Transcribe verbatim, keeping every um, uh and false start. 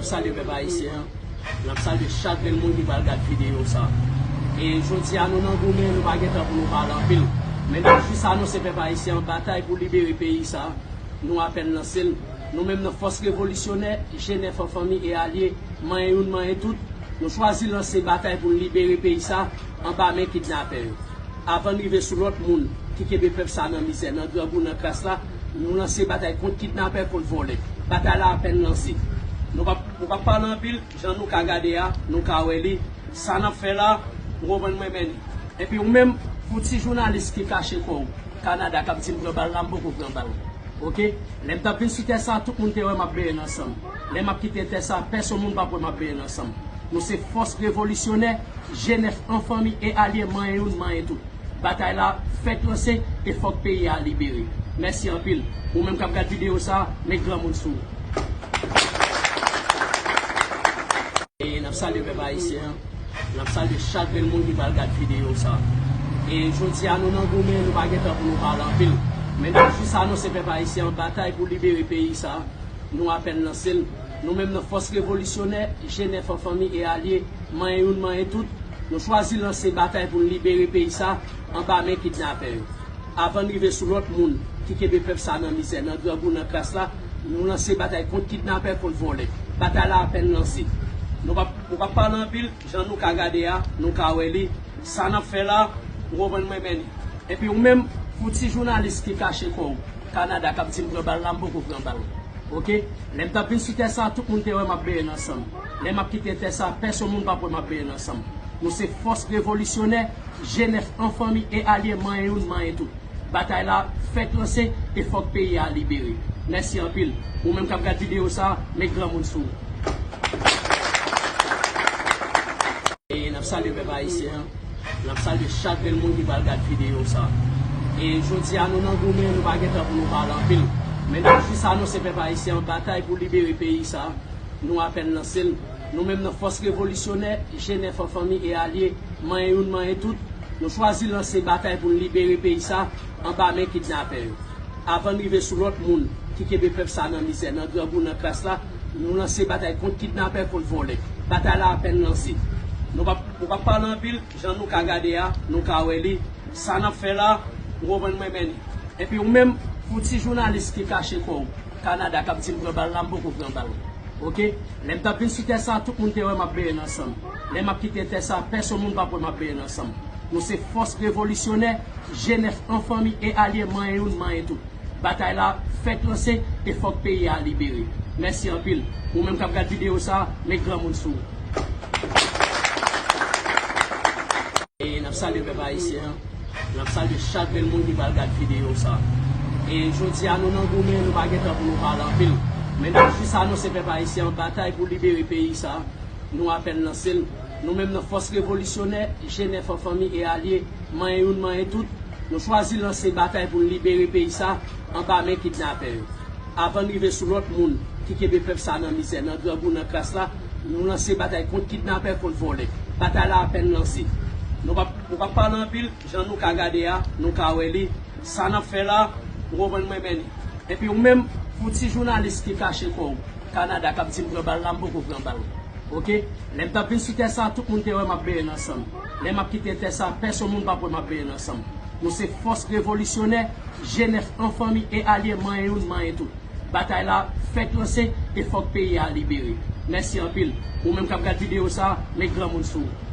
Salye pèp ayisyen an. N ap salye chak grenn moun ki pral gad videyo sa. E jodi a, nou nan goumen, nou pa gen tan pou nou pale anpil. Men n ap jis anonse pèp ayisyen an, batay pou libere peyi sa, nou apèn lanse l. Nou menm nan Fòs Revolisyonè, G nèf an fanmi e alye, manyen youn, manyen tout, nou chwazi lanse batay pou n libere peyi sa anba men kidnapè yo. Avan n rive sou lòt moun ki kenbe pèp sa nan mizè, nan grangou, nan kras la, nou lanse batay kont kidnapè, kont vòlè. Batay la apèn lanse. Nou p ap, nou p ap pale anpil, jan nou ka gade a, nou ka wè li. Sa n ap fè la, ou konprann, mwen mennen. Epi ou menm, pou ti jounalis ki kache kò w Kanada, k ap di m pran bal la, m poko pran bal. Oke? Lè m t ap vin sou tè sa, tout moun te wè m ap benyen ansanm. Lè m ap kite tè sa, pèsonn moun p ap wè m ap benyen ansanm. Nou se Fòs Revolisyonè, G nèf an fanmi e alye, manyen youn, manyen tout. Batay la fèk lanse e fòk peyi a libere. Mèsi anpil. Ou menm k ap gad videyo sa, met granmoun sou ou. E n ap salye pèp ayisyen an. N ap salye chak grenn moun ki pral gad videyo sa. E jodi a, nou nan goumen, nou pa gen tan pou nou pale anpil. Men n ap jis anonse pèp ayisyen an, batay pou libere peyi sa, nou apèn lanse l. Nou menm nan Fòs Revolisyonè, G nèf an fanmi e alye, manyen youn, manyen tout, nou chwazi lanse batay pou n libere peyi sa anba men kidnapè yo. Avan n rive sou lòt moun ki kenbe pèp sa nan mizè, nan grangou, nan kras la, nou lanse batay kont kidnapè, kont vòlè. Batay la apèn lanse. Nou p ap, nou p ap pale anpil, jan nou ka gade a, nou ka wè li. Sa n ap fè la, ou konprann, mwen mennen. Epi ou menm, pou ti jounalis ki kache kò w Kanada, k ap di m pran bal la, m poko pran bal. Oke? Lè m t ap vin sou tè sa, tout moun te wè m ap benyen ansanm. Lè m ap kite tè sa, pèsonn moun p ap wè m ap benyen ansanm. Nou se Fòs Revolisyonè, G nèf an fanmi e alye, manyen youn, manyen tout. Batay la fèk lanse e fòk peyi a libere. Mèsi anpil. Ou menm k ap gad videyo sa, met granmoun sou ou. E n ap salye pèp ayisyen an. N ap salye chak grenn moun ki pral gad videyo sa. E jodi a, nou nan goumen, nou pa gen tan pou nou pale anpil. Men n ap jis anonse pèp ayisyen an, batay pou libere peyi sa, nou apèn lanse l. Nou menm nan Fòs Revolisyonè, G nèf an fanmi e alye, manyen youn, manyen tout, nou chwazi lanse batay pou n libere peyi sa anba men kidnapè yo. Avan n rive sou lòt moun ki kenbe pèp sa nan mizè, nan grangou, nan kras la, nou lanse batay kont kidnapè, kont vòlè. Batay la apèn lanse. Nou p ap, nou p ap pale anpil, jan nou ka gade a, nou ka wè li. Sa n ap fè la, ou konprann, mwen mennen. Epi ou menm, pou ti jounalis ki kache kò w Kanada, k ap di m pran bal la, m poko pran bal. Oke? Lè m t ap vin sou tè sa, tout moun te wè m ap benyen ansanm. Lè m ap kite tè sa, pèsonn moun p ap wè m ap benyen ansanm. Nou se Fòs Revolisyonè, G nèf an fanmi e alye, manyen youn, manyen tout. Batay la fèk lanse e fòk peyi a libere. Mèsi anpil. Ou menm k ap gad videyo sa, met granmoun sou ou. E n ap salye pèp ayisyen an. N ap salye chak grenn moun ki pral gad videyo sa. E jodi a, nou nan goumen, nou pa gen tan pou nou pale anpil. Men n ap jis anonse pèp ayisyen an, batay pou libere peyi sa, nou apèn lanse l. Nou menm nan Fòs Revolisyonè, G nèf an fanmi e alye, manyen youn, manyen tout, nou chwazi lanse batay pou n libere peyi sa anba men kidnapè yo. Avan n rive sou lòt moun ki kenbe pèp sa nan mizè, nan grangou, nan kras la, nou lanse batay kont kidnapè, kont vòlè. Batay la apèn lanse. Nou p ap, nou p ap pale anpil, jan nou ka gade a, nou ka wè li. Sa n ap fè la, ou konprann, mwen mennen. Epi ou menm, pou ti jounalis ki kache kò w Kanada, k ap di m pran bal la, m poko pran bal. Oke? Lè m t ap vin sou tè sa, tout moun te wè m ap benyen ansanm. Lè m ap kite tè sa, pèsonn moun p ap wè m ap benyen ansanm. Nou se Fòs Revolisyonè, G nèf an fanmi e alye, manyen youn, manyen tout. Batay la fèk lanse e fòk peyi a libere. Mèsi anpil. Ou menm k ap gad videyo sa, met granmoun sou ou.